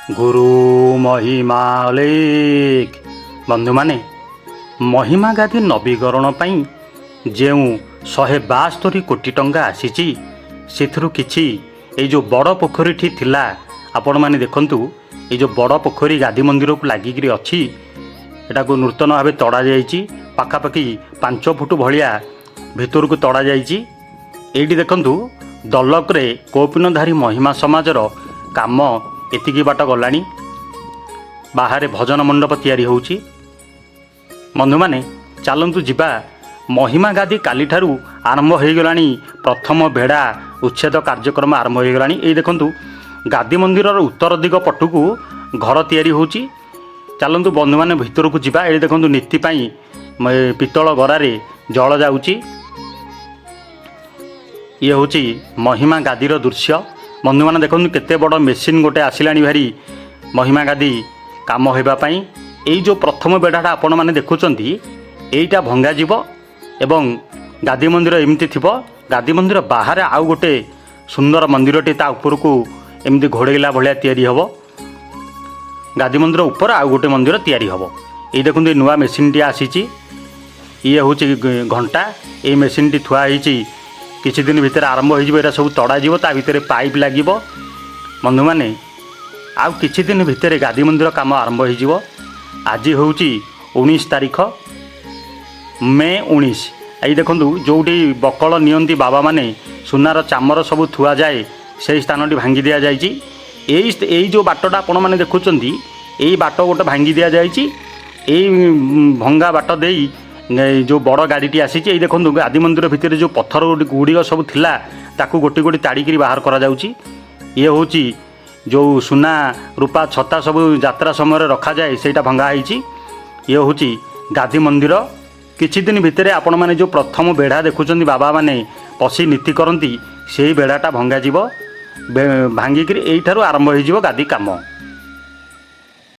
ଗୁରୁ ମହିମା ଅଲେଖ। ବନ୍ଧୁମାନେ, ମହିମା ଗାଦି ନବୀକରଣ ପାଇଁ ଯେଉଁ 172 କୋଟି ଟଙ୍କା ଆସିଛି, ସେଥିରୁ କିଛି ଏଇ ଯେଉଁ ବଡ଼ ପୋଖରୀଟି ଥିଲା, ଆପଣମାନେ ଦେଖନ୍ତୁ, ଏଇ ଯେଉଁ ବଡ଼ ପୋଖରୀ ଗାଦି ମନ୍ଦିରକୁ ଲାଗିକିରି ଅଛି, ଏଟାକୁ ନୂତନ ଭାବେ ତଡ଼ା ଯାଇଛି। ପାଖାପାଖି 5 ଫୁଟ ଭଳିଆ ଭିତରକୁ ତଡ଼ା ଯାଇଛି। ଏଇଠି ଦେଖନ୍ତୁ, ଦଲକରେ କୌପୀନଧାରୀ ମହିମା ସମାଜର କାମ ଏତିକି ବାଟ ଗଲାଣି। ବାହାରେ ଭଜନ ମଣ୍ଡପ ତିଆରି ହେଉଛି। ବନ୍ଧୁମାନେ, ଚାଲନ୍ତୁ ଯିବା। ମହିମା ଗାଦି କାଲିଠାରୁ ଆରମ୍ଭ ହୋଇଗଲାଣି। ପ୍ରଥମ ବେଢ଼ା ଉଚ୍ଛେଦ କାର୍ଯ୍ୟକ୍ରମ ଆରମ୍ଭ ହୋଇଗଲାଣି। ଏଇ ଦେଖନ୍ତୁ, ଗାଦି ମନ୍ଦିରର ଉତ୍ତର ଦିଗ ପଟକୁ ଘର ତିଆରି ହେଉଛି। ଚାଲନ୍ତୁ ବନ୍ଧୁମାନେ, ଭିତରକୁ ଯିବା। ଏଇ ଦେଖନ୍ତୁ, ନୀତି ପାଇଁ ପିତ୍ତଳ ଗରାରେ ଜଳ ଯାଉଛି। ଇଏ ହେଉଛି ମହିମା ଗାଦିର ଦୃଶ୍ୟ। ବନ୍ଧୁମାନେ, ଦେଖନ୍ତୁ, କେତେ ବଡ଼ ମେସିନ୍ ଗୋଟେ ଆସିଲାଣି ଭାରି ମହିମା ଗାଦି କାମ ହେବା ପାଇଁ। ଏଇ ଯେଉଁ ପ୍ରଥମ ବେଢ଼ାଟା ଆପଣମାନେ ଦେଖୁଛନ୍ତି, ଏଇଟା ଭଙ୍ଗାଯିବ ଏବଂ ଗାଦି ମନ୍ଦିର ଏମିତି ଥିବ। ଗାଦି ମନ୍ଦିର ବାହାରେ ଆଉ ଗୋଟେ ସୁନ୍ଦର ମନ୍ଦିରଟି ତା ଉପରକୁ ଏମିତି ଘୋଡ଼େଇଲା ଭଳିଆ ତିଆରି ହେବ। ଗାଦି ମନ୍ଦିର ଉପରେ ଆଉ ଗୋଟେ ମନ୍ଦିର ତିଆରି ହେବ। ଏଇ ଦେଖନ୍ତୁ, ଏଇ ନୂଆ ମେସିନ୍ଟି ଆସିଛି। ଇଏ ହେଉଛି ଘଣ୍ଟା। ଏଇ ମେସିନ୍ଟି ଥୁଆ ହେଇଛି। କିଛି ଦିନ ଭିତରେ ଆରମ୍ଭ ହେଇଯିବ। ଏଇଟା ସବୁ ତଡ଼ାଯିବ, ତା ଭିତରେ ପାଇପ୍ ଲାଗିବ। ବନ୍ଧୁମାନେ, ଆଉ କିଛି ଦିନ ଭିତରେ ଗାଦି ମନ୍ଦିର କାମ ଆରମ୍ଭ ହେଇଯିବ। ଆଜି ହେଉଛି 19 ତାରିଖ, ମେ 19। ଏଇ ଦେଖନ୍ତୁ, ଯେଉଁଠି ବକଳ ନିଅନ୍ତି ବାବାମାନେ, ସୁନାର ଚାମର ସବୁ ଥୁଆଯାଏ, ସେଇ ସ୍ଥାନଟି ଭାଙ୍ଗି ଦିଆଯାଇଛି। ଏଇ ଯେଉଁ ବାଟଟା ଆପଣମାନେ ଦେଖୁଛନ୍ତି, ଏଇ ବାଟ ଗୋଟେ ଭାଙ୍ଗି ଦିଆଯାଇଛି। ଏଇ ଭଙ୍ଗା ବାଟ ଦେଇ ଯେଉଁ ବଡ଼ ଗାଡ଼ିଟି ଆସିଛି। ଏଇ ଦେଖନ୍ତୁ, ଗାଦି ମନ୍ଦିର ଭିତରେ ଯେଉଁ ପଥର ଗୁଡ଼ିକ ସବୁ ଥିଲା, ତାକୁ ଗୋଟି ଗୋଟି ତାଡ଼ିକିରି ବାହାର କରାଯାଉଛି। ଇଏ ହେଉଛି ଯେଉଁ ସୁନା ରୂପା ଛତା ସବୁ ଯାତ୍ରା ସମୟରେ ରଖାଯାଏ, ସେଇଟା ଭଙ୍ଗା ହେଇଛି। ଇଏ ହେଉଛି ଗାଦି ମନ୍ଦିର। କିଛି ଦିନ ଭିତରେ ଆପଣମାନେ ଯେଉଁ ପ୍ରଥମ ବେଢ଼ା ଦେଖୁଛନ୍ତି, ବାବାମାନେ ପଶି ନୀତି କରନ୍ତି, ସେଇ ବେଢ଼ାଟା ଭଙ୍ଗାଯିବ। ଭାଙ୍ଗିକିରି ଏଇଠାରୁ ଆରମ୍ଭ ହେଇଯିବ ଗାଦି କାମ।